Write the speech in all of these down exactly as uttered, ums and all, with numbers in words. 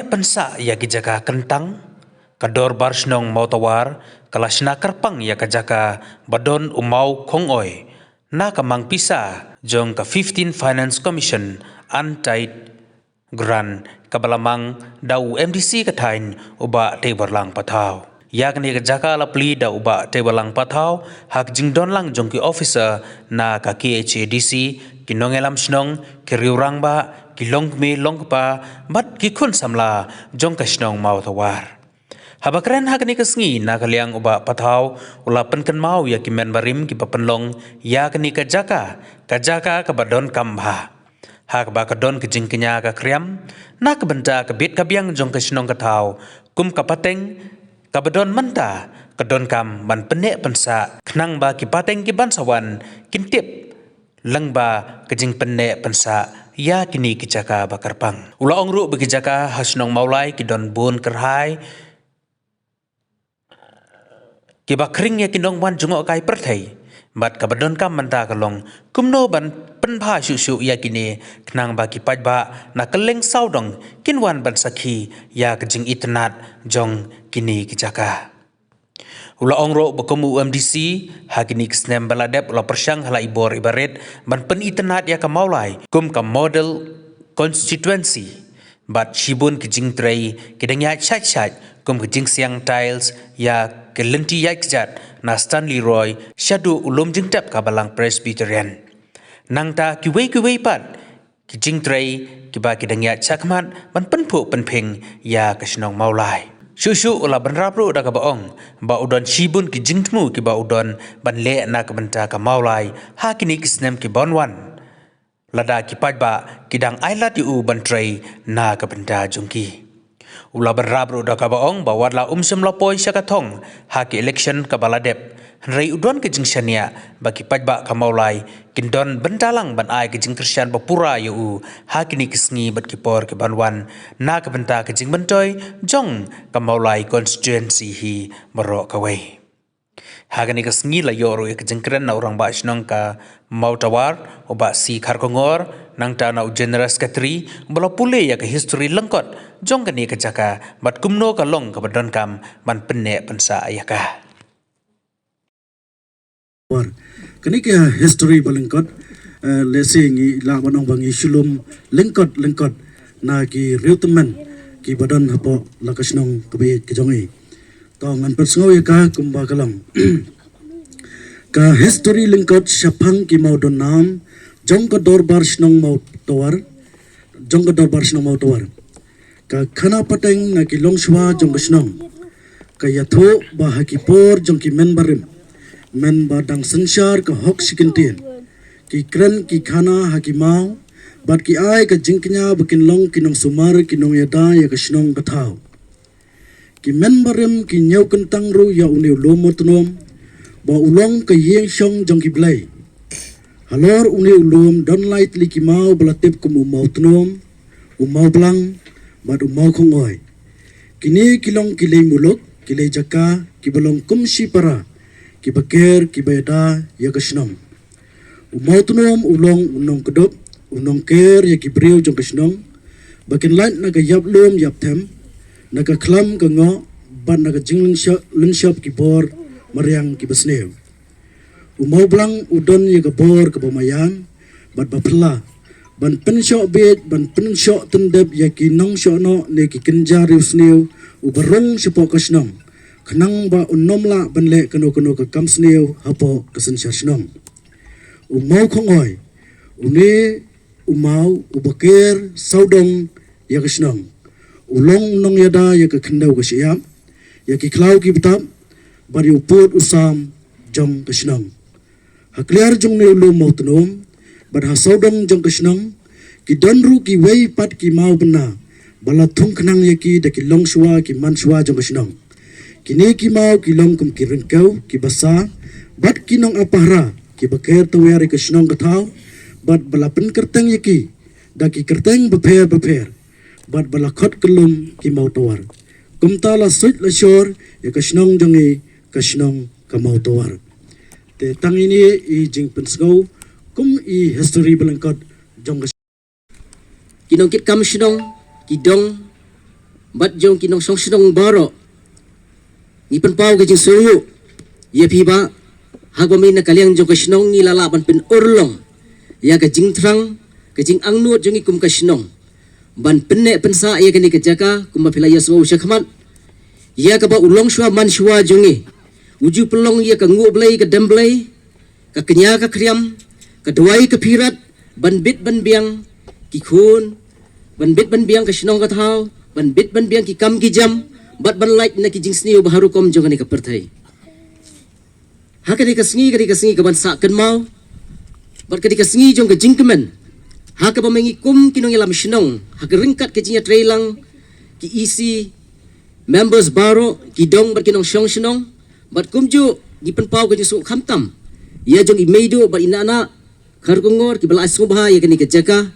Pynsah ïa ki jaka kyntang, ka Dorbar Shnong Mawtawar ka la shna kyrpang ïa ka jaka ba don u Maw Khongoi na ka mang pisa jong ka fifteen Finance Commission Untied Grant kaba la mang da u M D C ka thaiñ, u Bah Teiborlang Pathaw. Ïa kane ka jaka la plie da u Bah Teiborlang Pathaw ha ka jingdon lang jong ki officer na ka K H A D C, ki nongïalam shnong, ki riew rangbah, ki longkmie longkpa bad ki khun samla jong ka shnong Mawtawar. Haba kren ha kane ka sngi na ka liang u Bah Pathaw u la pynkynmaw ïa ki member rim kiba pynlong ïa kane ka jaka, ka jaka kaba donkam bha. Ha kaba ka don ka jingkñia ka kriam na ka bynta ka bit ka biang jong ka shnong ka thaw, kum ka pateng kaba don mynta ka donkam ban pynneh pynsah khnang ba ki pateng ki ban sa wan kin tip lyngba ka jingpynneh pynsah ïa kine ki jaka ba kyrpang. U la ong ruh ba ki jaka ha shnong Mawlai ki don bun kyrhai kiba khring ïa ki nongwan jngohkai pyrthei. Bad kaba donkam mynta ka long kumno ban pynbha shuh shuh ïa kine khnang ba ki paidbah na kylleng sawdong kin wan ban sakhi ïa ka jingitynnad jong kine ki jaka. U la ong ruh ba kum u M D C ha kine ki snem ba la dep u la pyrshang ha la i bor i barit ban pynitynnad ïa ka Mawlai kum ka model constituency. Bad shibun ki jingtrei ki dang ïaid shait shait kum ka jingsiang tiles ïa ka lynti ïaid kjat na Stanley Roy shaduh u lum jingtep ka Balang Presbyterian. Nangta kiwei kiwei pat ki jingtrei kiba ki dang ïaid shakhmat ban pynphuh pynphieng ïa ka shnong Mawlai. Shuh shuh u la bynrap ruh da kaba ong ba u don shibun ki jingthmu kiba u don ban leh na ka bynta ka Mawlai ha kine ki snem ki ban wan, lada ki paidbah ki dang ailad ïa u ban trei na ka bynta jong ki. U la bynrap ruh da kaba ong ba wat la um shym la poi sha ka thong ha ki election kaba la dep, hynrei u don ka jingshaniah ba ki paidbah ka Mawlai kin don bynta lang ban ai ka jingkyrshan ba pura ïa u ha kine ki sngi bad ki por ki ban wan na ka bynta ka jingmyntoi jong ka Mawlai constituency hi baroh kawei. Ha kane ka sngi la ïoh ruh ïa ka jingkren na u rangbah shnong ka Mawtawar, u Bah C Kharkongor, nangta na u General Secretary uba la pule ïa ka history lyngkot jong kane ka jaka bad kumno ka long kaba donkam ban pynneh pynsah ïa ka. Kane ka history ba lyngkot, eh, lehse ngi lah ban ong ba ngi shu lum lyngkot lyngkot na ki riew tymmen kiba don hapoh la ka shnong kaba ïeit ka jong ngi. To ngan pynsngew ïa ka kumba ka long. Ka history lyngkot shaphang ki Mawdonnam jong ka Dorbar Shnong Mawtawar, jong ka Dorbar Shnong Mawtawar. Ka khana pateng na ki longshuwa jong ka shnong ka ïathuh ba ha ki por jong ki men barim, men ba dang synshar ka hok shi kyntien, ki kren ki khana ha ki maw bad ki ai ka jingkñia ba kin long ki nongsumar ki nongïada ïa ka shnong ka thaw. Ki men barim ki ñiew kyntang ruh ïa une u lum Mawtnum ba u long ka ïing shong jong ki blei. Halor une u lum don lai tylli ki maw ba la tip kum u Mawtnum, u Mawblang bad u Mawkhongoi. Kine ki long ki lei muluk, ki lei jaka kiba long kum shi para kiba ker kiba ïada ïa ka shnong. U Mawtnum u long u nongkdup, u nongker ïa ki briew jong ka shnong ba kin lait na ka ïap lum ïap them, na ka khlam ka ngoh bad na ka jinglynshop, lynshop ki bor mariang kiba sniew. U Mawblang u don ïa ka bor kaba maïan bad ba phylla ban pynshoh bieit, ban pynshoh tyndep ïa ki nongshoh noh ne ki kynja riewsniew uba rung shapoh ka shnong, khnang ba un ym lah ban leh kano kano ka kam sniew hapoh ka synshar shnong. U Mawkhongoi, une u maw uba ker sawdong ïa ka shnong, u long nongïada ïa ka khyndew ka shyiap, ïa ki khlaw ki btap bad ïa u pud u sam jong ka shnong. Ha kliar jong une u lum Mawtnum bad ha sawdong jong ka shnong ki don ruh kiwei pat ki maw bynna ba la thung khnang ïa ki da ki longshuwa ki manshuwa jong ka shnong. Kine ki maw ki long kum ki ryngkew kiba sa bad ki nongap pahara kiba ker tawiar ïa ka shnong ka thaw bad ba la pynkyrteng ïa ki da ki kyrteng bapher bapher bad ba la khot kyllum ki Mawtawar. Kumta la suit la shor ïa ka shnong jong ngi, ka shnong ka Mawtawar. Te tang ine i jingpynsngew kum i history ba lyngkot jong ka. Ki nongkitkam shnong ki dong bad jong ki nongshong shnong baroh. Ngi pynpaw ka jingsngewnguh ïa phi ba ha kaba mynta ka liang jong ka shnong ngi la lah ban pynurlong ïa ka jingthrang, ka jingangnud jong ngi kum ka shnong ban pynneh pynsah ïa kane ka jaka kumba phi la ïa sngew shakhmat, ïa kaba u longshuwa manshuwa jong ngi u ju pynlong ïa ka nguh blei ka dem blei, ka kñia ka khriam, ka duwai ka phirat, ban bit ban biang ki khun, ban bit ban biang ka shnong ka thaw, ban bit ban biang ki kam ki jam, bad ban lait na ki jingsniew ba ha rukom jong kane ka pyrthei. Ha kane ka sngi, kane ka sngi kaban sah kynmaw, bad kane ka sngi jong ka jingkmen, ha kaba mynta ngi kum ki nongïalam shnong, ha ka ryngkat ka jingïatreilang ki E C members baroh, ki dong bad ki nongshong shnong, bad kumjuh ngi pynpaw ka jingsuk khamtam ïa jong i Meiduh bad i Nana Kharkongor kiba la ai sngewbha ïa kane ka jaka.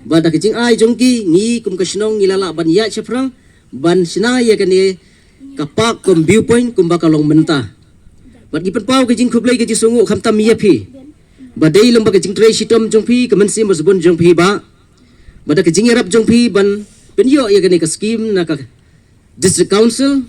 Bad da ka jingai jong ki, ngi kum ka shnong ngi la lah ban ïaid shaphrang ban shna ïa kane ka park cum view point kumba ka long mynta. Bad ngi pynpaw ka jingkhublei ka jingsngewnguh khamtam ïa phi ba dei lyngba ka jingtrei shitom jong phi, ka mynsiem ba sbun jong phi ba, bad da ka jingïarap jong phi ban pynïoh ïa kane ka skim na ka District Council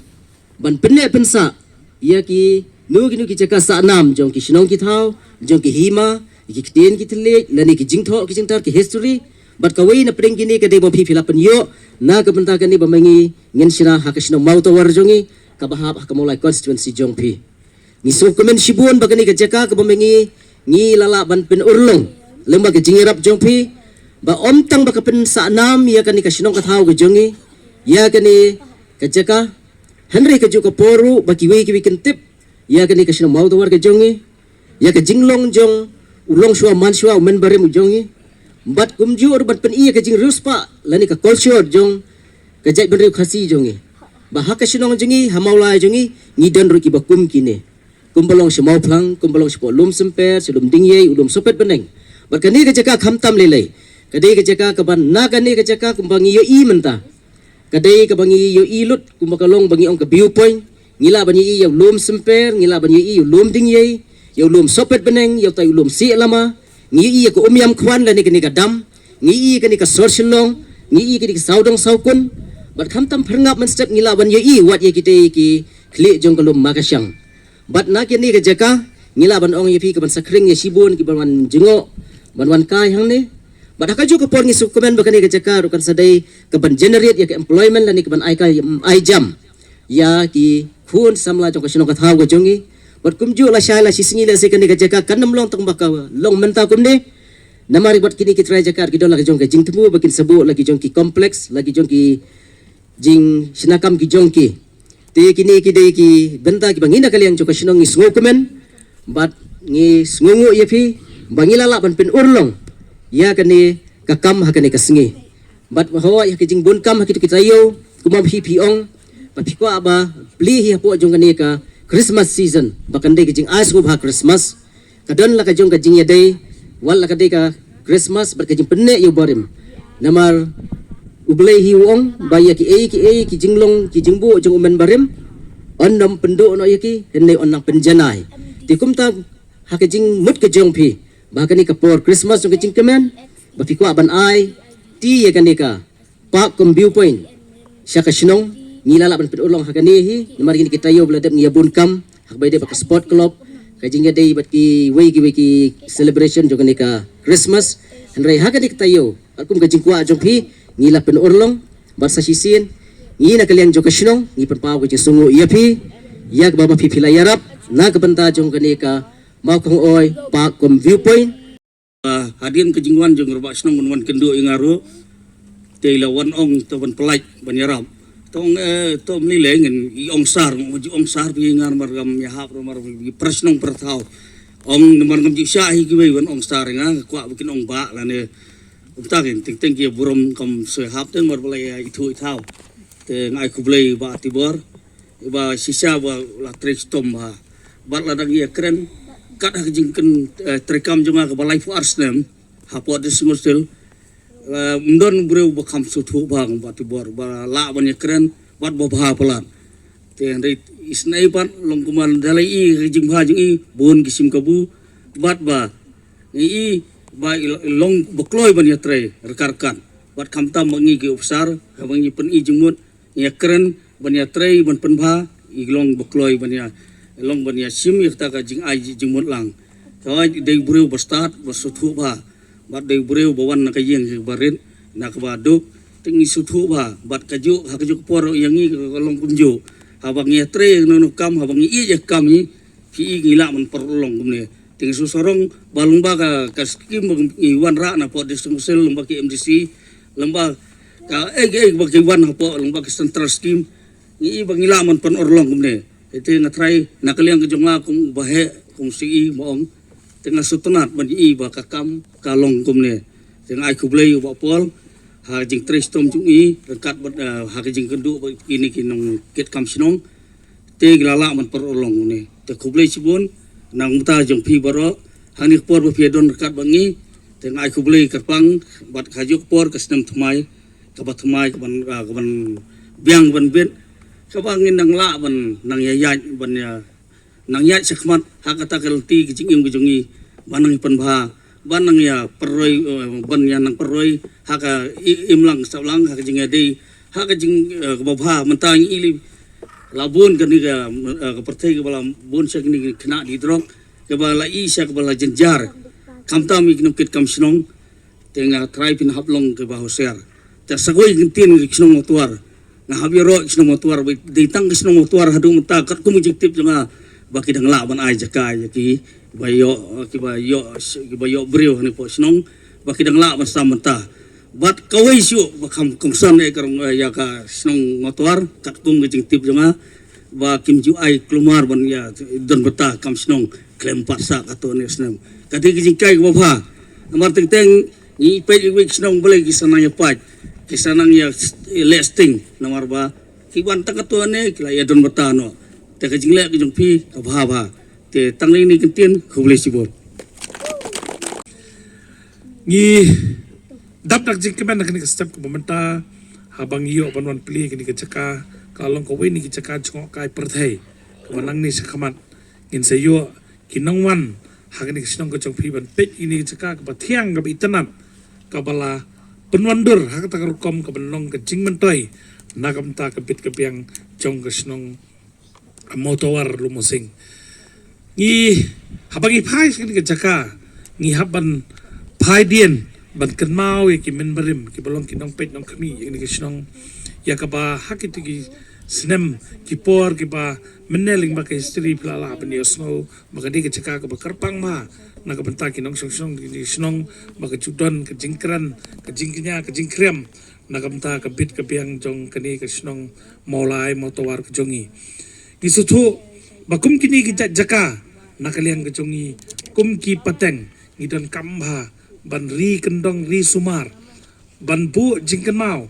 ban pynneh pynsah ïa kino kino ki jaka sah nam jong ki shnong ki thaw, jong ki hima, ki ktien ki thylliej lane ki jingthoh ki jingtar, ki history. Bad kawei na pdeng kine ka dei ba phi phi la pynïoh na ka bynta kane ba mynta ngi ngin shna ha ka shnong Mawtawar jong ngi kaba hap ha ka Mawlai constituency jong phi. Ngi sngewkmen shibun ba kane ka jaka kaba mynta ngi, ngi la lah ban pynurlong lyngba ka jingïarap jong phi, ba ym tang ba ka pynsah nam ïa kane ka shnong ka thaw ka jong ngi, ïa kane ka jaka, hynrei kajuh ka por ruh ba kiwei kiwei kin tip ïa kane ka shnong Mawtawar ka jong ngi, ïa ka jinglong jong u longshuwa manshuwa, u men barim u jong ngi, bad kumjuh ruh ban pyni ïa ka jingriewspah lane ka culture jong ka jaitbynriew Khasi jong ngi, ba ha ka shnong jong ngi, ha Mawlai jong ngi, ngi don ruh kiba kum kine, kumba long sha Mawphlang, kumba long shapoh Lum Symper, sha Lum Dingïei, u Lum Sopet Bneng. Bad kane ka jaka khamtam lei lei ka dei ka jaka kaba na kane ka jaka kumba ngi ïohi mynta, ka dei kaba ngi ïohi lut kumba ka long ba ngi ong ka view point. Ngi lah ban ïohi ïa u Lum Symper, ngi lah ban ïohi ïa u Lum Dingïei, ïa u Lum Sopet Bneng, ïa utai u Lum Sieh Lama. Ngi ïohi ïa ka Umiam Khwan lane kane ka dam, ngi ïohi ïa kane ka Sor Shillong, ngi ïohi ïa kane ka Sawdong Sawkun. Bad khamtam pyrngap mynstep ngi lah ban ïohi wat ïa kitei ki khlieh jong ka Lum Makashang. Bad na kane ka jaka ngi lah ban ong ïa phi kaban sa khring ïa shibun kiban wan jngoh, ban wan kai hangne. Bad ha kajuh ka por ngi sngewkmen ba kane ka jaka ruh kan sa dei kaban generate ïa ka employment lane kaban ai ka, ai jam ïa ki khun samla jong ka shnong ka thaw ka jong ngi. Bad kumjuh lashai la shisngi lashai kane ka jaka kan ym long tang ba ka long mynta kumne. Namar bad kine ki trai jaka ki don la ka jong ka jingthmu ba kin sa buh la ki jong ki complex, la ki jong ki jingshna kam ki jong ki. Te kine ki dei ki bynta kiba ngi na ka liang jong ka shnong ngi sngewkmen bad ngi sngewnguh ïa phi ba ngi la lah ban pynurlong ïa kane ka kam ha kane ka sngi. Bad hoi ha ka jingbun kam ha kito ki taïew kumba phi phi ong ba phi kwah ba plie hi hapoh jong kane ka Christmas season ba kan dei ka jingai sngewbha Christmas. Ka don la ka jong ka jingïadei wat la ka dei ka Christmas bad ka jingpynneh ïa u barim. Namar U Blei hi u ong ba ïa kiei kiei ki jinglong ki jingbuh jong u men barim, yn nym pynduh noh ïa ki, hynrei yn nang pynjanai. Te kumta ha ka jingmut ka jong phi ba kane ka por Christmas jong ka jingkmen ba phi kwah ban ai ti ïa kane ka park cum view point sha ka shnong, ngi la lah ban pynurlong ha kane hi. Namar kine ki taïew ba la dep ngi ïa bun kam ha kaba ïadei bad ka sport club, ka jingïadei bad kiwei kiwei ki celebration jong kane ka Christmas. Hynrei ha kane ka taïew katkum ka jingkwah jong phi ngi la pynurlong bad sa shisien ngi na ka liang jong ka shnong ngi pynpaw ka jingsngewnguh ïa phi ïa kaba ba phi phi la ïarap na ka bynta jong kane ka Mawkhongoi Park cum view point. Ah, hadien ka jingwan jong rangbah shnong ban wan kynduh ïa nga ruh. Te la wan ong to ban pynlait ban ïarap. To ong, eh, to mlileng ngan i ong sar, ong ji ong sar phi ngar mar gam ïahap mar gi prashnong prathaw. Ong namar ngam ji sha hi kiwei wan ong sar nga kwah ba kin ong ba lane. Umta kin ting ting ki burom kam soi hap ten mar balai ithu ithaw. Te ngai khublei ba Tibor. Ba shisha ba la trei stom ba. Bad la dang ïa kren kat ha ka jingkren, eh, treikam jong nga kaba laiphew ar snem hapoh District Council. Eh, ym don briew ba kham sngewthuh ba nga ba Tibor ba lah ban ïa kren bad ba bha palat. Te hynrei isnei pat long kumba da la i ka jingbha jong i bun ki sim kabu bad ba ngi i ba i long ba kloi ban ïa trei ryngkat ryngkat bad khamtam ba ngi ki ophisar haba ngi pyni jingmut ïa kren ban ïa trei ban pynbha i long ba kloi ban ïa long ban ïa shim ïa kata ka jingai jingmut lang. Ka dei briew ba stad ba suthu bha bad dei briew ba wan na ka ïing ba rit na ka ba duk. Te ngi suthu bha bad ka juk ha ka juk por ïa ngi ka long kumjuh. Haba ngi ïa trei no no kam haba ngi ïa kam hi phi i ngi lah man por long kumne. Te ngi su sarong ba long ba ka ka skim ba ngi wan ra na por district council long ba ki M D C long ba ka eh eh ba ki wan ha por long ba ki central scheme. Ngi i ba ngi lah man pan or long kumne. Te nga trai na ka liang ka jong nga kum ba he kum si i ma ong. Te nga su tnat ban i ba ka kam ka long kumne. Te nga ai khublei ba pol ha jing trei stom jong i rangkat ba ha ka jing kendu ba ini ki nong kit kam shnong. Te ki la lah man par long ne te khublei shibun nang mta jong phi baro. Hani por ba phi don rangkat ba ngi te nga ai khublei kyrpang bad ka juk por ka snem tmai ka ba tmai ka ban ka ban biang ban bit ka ba ngin nang lah ban nang ïa ïaid ban ïa nang ïaid shakhmat ha kata ka lynti ka jingim ka jong ngi ba nang pynbha ba nang ïa peroi ban ïa nang peroi ha ka imlang saplang ha ka jingïadei ha ka jing ka ba bha mynta ngi ili la bun ka ni ka ka pyrthei ka ba la bun sha ni ka khynnah di drok ka ba la i sha ka ba la jynjar. Khamtam i ki nongkit kam shnong te nga trai phin hap long ka ba husiar. Te sa kawei ka ktien ka shnong Mawtawar nga hap ïaroh ka shnong Mawtawar ba dei tang ka shnong Mawtawar haduh mynta katkum ka jingtip jong nga ba ki dang lah ban ai jaka ïa ki ba ïoh ki ba ïoh ki ba ïoh briew ha ni poh shnong ba ki dang lah ban sam mynta. Bad kawei shuh ba kham kongsan ïa ka rong ïa ka shnong Mawtawar katkum ka jingtip jong nga ba kim ju ai kulmar ban ïa don bynta kam shnong khlem pat sa kato ne snem. Ka dei ka jingkai ka ba bha. Namar teng teng ngi peit ïa ki shnong balei ki sa nang ïa pait ki sa nang ïa leh sting namar ba ki wan tang kato ne ki la ïa don bynta noh. Te ka jingleh ka jong phi ka bha bha. Te tang lei ni ka ktien khublei shibun. Ngi dap da ka jingkmen ha kane ka step kaba mynta haba ngi ïoh ban wan plie kane ka jaka ka long kawei na ki jaka jngohkai pyrthei kaba nangne shakhmat ngin sa ïoh ki nongwan ha kane ka shnong ka jong phi ban peit ïa kane ka jaka kaba thiang kaba itynnad kaba la pynwandur ha kata ka rukom kaba long ka jingmyntoi na ka bynta ka bit ka biang jong ka shnong Mawtawar Lumosing. Ngi haba ngi phai sha kane ka jaka ngi hap ban phai dien ban kynmaw ïa ki mynbarim kiba long ki nongpeit nongkhmih ïa kane ka shnong ïa kaba ha kito ki snem ki por kiba mynne lyngba ka history phi la lah ban ïohsngew ba ka dei ka jaka kaba kyrpang bha na ka bynta ki nongshong shnong ki shnong ba ka ju don ka jingkren ka jingkñia ka jingkriam na ka bynta ka bit ka biang jong kane ka shnong Mawlai Mawtawar ka jong ngi. Ngi sngewthuh ba kum kine ki jaka na ka liang ka jong ngi kum ki pateng ngi donkam bha ban ri kyndong ri sumar ban buh jingkynmaw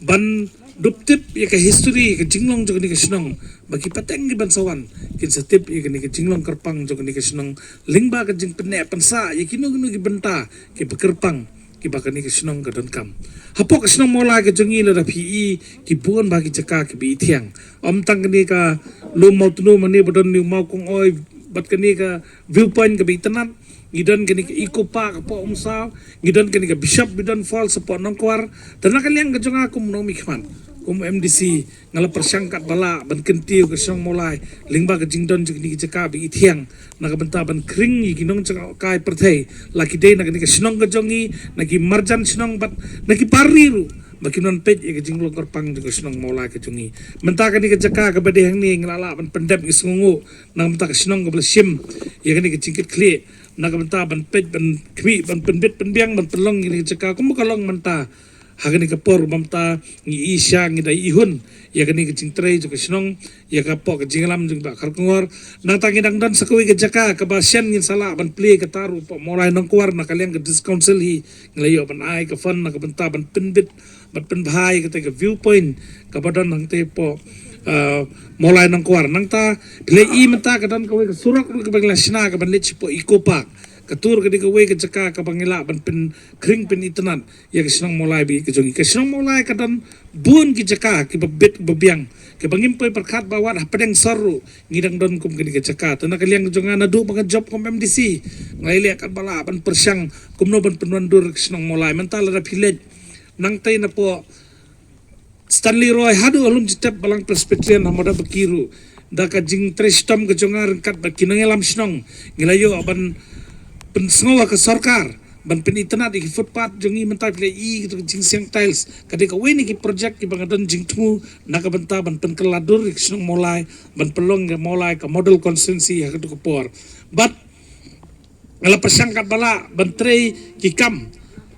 ban dup tip ïa ka history ka jinglong jong kane ka shnong ba ki pateng ki ban sa wan kin sa tip ïa kane ka jinglong kyrpang jong kane ka shnong lyngba ka jingpynneh pynsah ïa kino kino ki bynta kiba kyrpang kiba kane ka shnong ka donkam. Hapoh ka shnong Mawlai ka jong ngi lada phi i ki bun bha ki jaka kiba i thiang. Ym tang kane ka lum Mawtnu mane ba don ni Mawkongoi bad kane ka viewpoint kaba itynnad. Ngi don kane ka Eco Park hapoh Umsaw, ngi don kane ka Bishop Bidon Falls hapoh Nongkwar. Te na ka liang ka jong nga kum u nongmihkhmat kum u M D C nga la pyrshang katba lah ban kyntiew ka shnong Mawlai lyngba ka jingdon jong kane ka jaka ba i thiang na ka bynta ban khring ïa ki nongjngohkai pyrthei la ki dei na kane ka shnong ka jong ngi na ki marjan shnong bad na ki parri ruh ba ki nang peit ïa ka jinglong kyrpang jong ka shnong Mawlai ka jong ngi. Mynta kane ka jaka kaba dei hangne ngi la lah ban pyndep ngi sngewnguh na ka bynta ka shnong kaba la shim ïa kane ka jingkitkhlieh na ka bynta ban peit ban khmih ban pynbit pynbiang ban pynlong ïa kane ka jaka kumba ka long mynta. Ha kane ka por ba mynta ngi i sha ngi da i hun ïa kane ka jingtrei jong ka shnong ïa ka pok ka jinglam jong ka kharkongor. Nangta ngi dang don sa kawei ka jaka kaba shen ngin sa lah ban plie kata ruh pok Mawlai Nongkwar na ka liang ka district council hi ngi la ïoh ban ai ka fund na ka bynta ban pynbit ban pynbha ïa kata ka viewpoint kaba don hangta pok Mawlai Nongkwar. Nangta phi la i mynta ka don kawei ka surok ruh kaba ngi la shna kaban leit sha pok Eco Park. Ka tur ka dei kawei ka jaka kaba ngi lah ban pynkhring pynitynnad ïa ka shnong Mawlai ba i ka jong ngi. Ka shnong Mawlai ka don bun ki jaka kiba bit ba biang kiba ngim poi pyrkhat ba wat hapdeng sor ruh ngi dang don kum kane ka jaka. Te na ka liang ka jong nga naduh ba nga jop kum M D C nga la ïaleh katba lah ban pyrshang kumno ban pynwandur ka shnong Mawlai. Mynta lada phi leit nangta na pok Stanley Roy haduh halum jitep balang Presbyterian ha Mawdabaki ruh. Da ka jingtrei shitom ka jong nga ryngkat bad ki nongïalam shnong, ngi la ïoh ban pynsngew ha ka sorkar ban pynitynnad ïa ki footpath jong ngi mynta. Phi la i kito ki jingsiang tiles, ka dei kawei na ki project kiba nga don jingthmu na ka bynta ban pynkylla dur ïa ka shnong Mawlai, ban pynlong ïa Mawlai ka model constituency ha kato ka por. Bad nga la pyrshang katba lah ban trei ki kam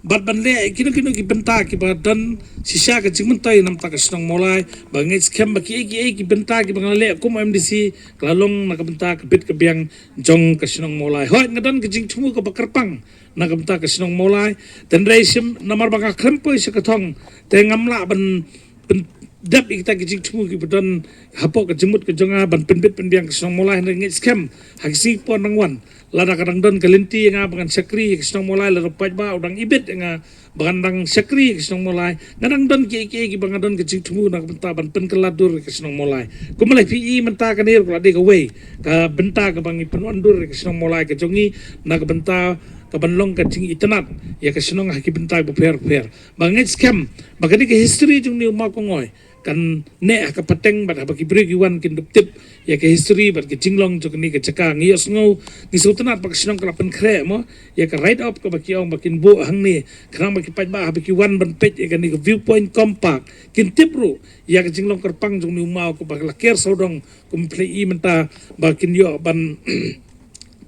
bad ban leh kino kino ki bynta kiba don shisha ka jingmyntoi namar ka shnong Mawlai. Ba nga ngeit skhem ba kiei kiei ki bynta kiba nga la leh kum M D C ka la long na ka bynta ka bit ka biang jong ka shnong Mawlai. Hooid, nga don ka jingthmu kaba kyrpang na ka bynta ka shnong Mawlai. Tangba shim namar ba nga khlem poi sha ka thong, te ngam lah ban pyndep ïa kita ki jingthmu kiba don hapoh ka jingmut ka jong nga ban pynbit pynbiang ka shnong Mawlai. Nga ngeit skhem ha ki sngi por nang wan, lada ka dang don ka lynti ïa nga ba ngan shakri ïa ka shnong Mawlai, lada u paidbah u dang ibit ïa nga ba ngan dang shakri ïa ka shnong Mawlai, nga dang don kiei kiei kiba nga don ka jingthmu na ka bynta ban pynkylla dur ïa ka shnong Mawlai. Kumba la phi i mynta kane ruh ka la dei kawei ka bynta kaba ngi pynwan dur ïa ka shnong Mawlai ka jong ngi na ka bynta kaban long ka jingitynnad ïa ka shnong ha ki bynta bapher bapher. Ba nga ngeit skhem ba ka dei ka history jong une u maw Kongoi kan neh ha ka pateng bad haba ki briew ki wan kin dup tip ïa ka history bad ka jinglong jong kane ka jaka. Ngi ïohsngew, ngi sngewtynnad ba ka shnong ka la pynkhreh mo ïa ka right of kaba ki ong ba kin buh hangne, khnang ba ki paidbah haba ki wan ban peit ïa kane ka View Point Compact kin tip ruh ïa ka jinglong kyrpang jong une u maw kaba la ker sawdong, kum phi la i mynta ba kin ïoh ban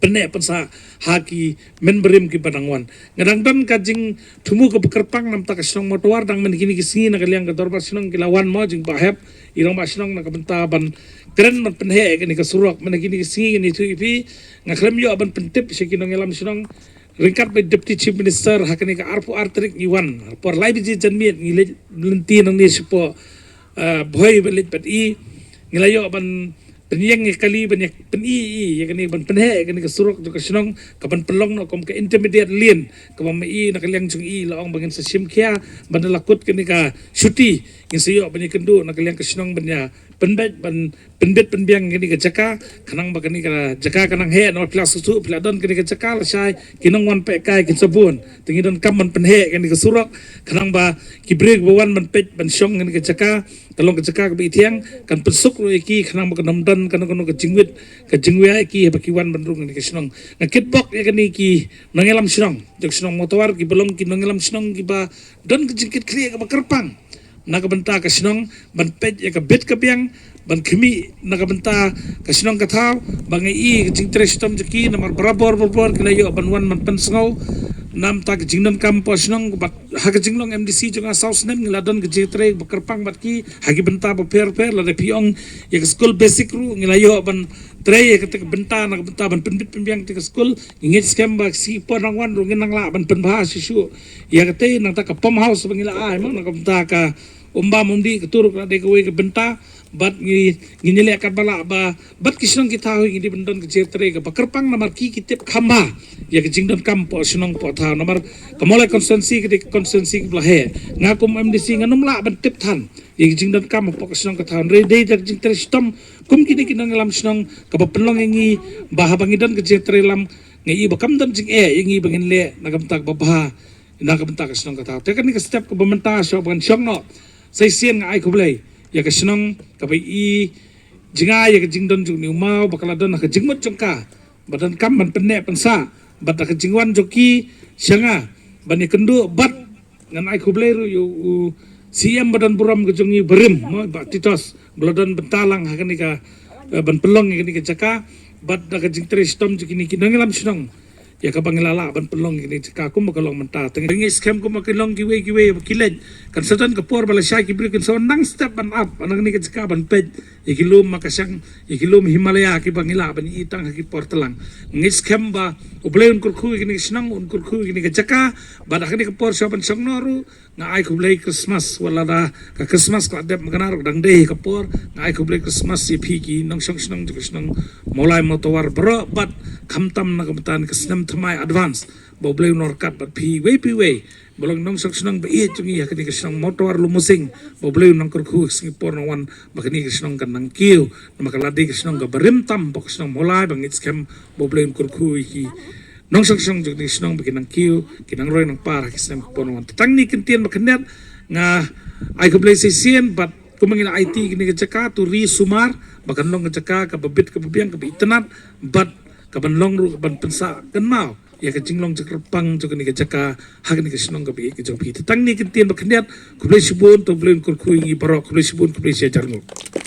pynneh pynsah ha ki mynbarim kiba dang wan. Nga dang don ka jingthmu kaba kyrpang namar ka shnong Mawtawar. Dang mynne kine ki sngi na ka liang ka dorbar shnong ki la wan mo jingbahep i rangbah shnong na ka bynta ban kren ban pynheh ïa kane ka surok. Mynne kine ki sngi, kine tu ipi, nga khlem ïoh ban pyntip sha ki nongïalam shnong. Ryngkat bad Deputy Chief Minister, ha kane ka arphew ar tarik ngi wan, por lai baje janmiet ngi leit lynti nangne shapoh, ah, Bhoi, ban leit bad i. Ngi la ïoh ban pynïeng ïa kali ban ïa pyni i ïa kane, ban pynheh ïa kane ka surok jong ka shnong kaban pynlong noh kum ka intermediate lane, kaba ma i na ka liang jong i la ong ba ngin sa shim khia ban da la kut kane ka shuti, ngin sa ïoh ban ïakynduh na ka liang ka shnong ban ïa pynbeit ban pynbit pynbiang ïa kane ka jaka, khnang ba kane ka jaka kan nang heh. Namar phi la sngewthuh, phi la don kane ka jaka lashai, ki nongwan peit kai kin sa bun. Te ngi donkam ban pynheh ïa kane ka surok khnang ba ki briew ba wan ban peit ban shong ïa kane ka jaka, ka long ka jaka kaba ithiang, kan pynsuk ruh ïa ki khnang ba kan ym don kano kano ka jingwit ka jingwiai ïa ki haba ki wan ban rung ïa kane ka shnong. Nga kitbok ïa kine ki nongïalam shnong jong ka shnong Mawtawar, kiba long ki nongïalam shnong kiba don ka jingkitkhlieh kaba kyrpang na ka bynta ka shnong, ban peit ïa ka bit ka biang, ban khmih na ka bynta ka shnong ka thaw. Ba nga i ka jingtrei shitom jong ki namar barabor barabor ki la ïoh ban wan ban pynsngew namar ka jingdonkam hapoh shnong. Bad ha ka jinglong M D C jong nga saw snem ngi la don ka jingtrei ba kyrpang bad ki ha ki bynta bapher bapher. Lada phi ong ïa ka skul basic ruh ngi la ïoh ban trei ïa kata ka bynta, na ka bynta ban pynbit pynbiang kata ka skul. Ngi ngeit skhem ba ka sngi por nang wan ruh ngin nang lah ban pynbha shuh shuh ïa kata, nangta ka pump house ba ngi la ai mo na ka bynta ka umbam umdih, kata ruh ka la dei kawei ka bynta. Bad ngi, ngin ïaleh katba lah ba bad ki shnong ki thaw hi ngi dei ban don ka jingtrei kaba kyrpang namar ki, ki tip kham bha ïa ka jingdonkam hapoh shnong hapoh thaw. Namar ka Mawlai constituency ka dei ka constituency kaba la heh. Nga kum M D C ngan ym lah ban tip than ïa ka jingdonkam hapoh ka shnong ka thaw. Hynrei dei da ka jingtrei shitom kum kine ki nongïalam shnong kaba pynlong ïa ngi ba haba ngi don ka jingtrei lam, nga i ba kam don jingeh ïa ngi ba ngin leh na ka bynta kaba bha na ka bynta ka shnong ka thaw. Te kane ka step kaba mynta shuwa ba ngan shong noh, sa shisien nga ai khublei ïa ka shnong kaba i jngai ïa ka jingdon jong une u maw ba ka la don ha ka jingmut jong ka ba donkam ban pynneh pynsah bad ha ka jingwan jong ki sha nga ban ïakynduh. Bad ngan ai khublei ruh ïa u C M ba don burom ka jong ngi barim mo, Bah Titos, ba la don bynta lang ha kane ka, eh, ban pynlong ïa kane ka jaka. Bad da ka jingtrei shitom jong kine ki nongïalam shnong ïa kaba ngi la lah ban pynlong ïa kane ka jaka kumba ka long mynta. Te nga ngeit skhem kumba ki long kiwei kiwei ba ki leit, kan sa don ka por ba lashai ki briew kin sa wan nang step ban ap na kane ka jaka ban peit ïa ki lum makashang, ïa ki lum Himalaya kiba ngi lah ban ïohi tang ha ki por tlang. Nga ngeit skhem ba U Blei un kyrkhu ïa kane ka shnong, un kyrkhu ïa kane ka jaka. Bad ha kane ka por shuwa ban shong noh ruh, nga ai khublei Christmas, wat lada ka Christmas ka la dep makna ruh, dang dei ka por, nga ai khublei Christmas ïa phi ki nongshong shnong jong ka shnong Mawlai Mawtawar baroh, bad khamtam na ka bynta ka snem thymmai advance. Ba U Blei un ryngkat bad phi iwei pa iwei ba long nongshong shnong ba ïeit jong ngi ha kane ka shnong Mawtawar Lumusing. Ba U Blei un nang kyrkhu ha ka sngi por nang wan ba kane ka shnong kan nang kiew namar ka la dei ka shnong kaba rim tam bad ka shnong Mawlai. Ba ngeit skhem ba U Blei un kyrkhu ïa ki nongshong shnong jong kane ka shnong ba kin nang kiew, kin nang roi nang par ha ki snem ki por nang wan. Te tang kine ki kyntien ba khyndiat Nga ai khublei shisien bad kumba ngi la aiti kane ka jaka to ri sumar ba kan long ka jaka kaba bit kaba biang kaba itynnad bad kaban long ruh kaban pynsah kynmaw ïa ka jinglong jingkyrpang jong kane ka jaka ha kane ka shnong kaba ïeit ka jong phi. Te tang kine ki ktien ba khyndiat, khublei shibun, to U Blei un kyrkhu ïa ngi baroh, khublei shibun, khublei shihajar nguh.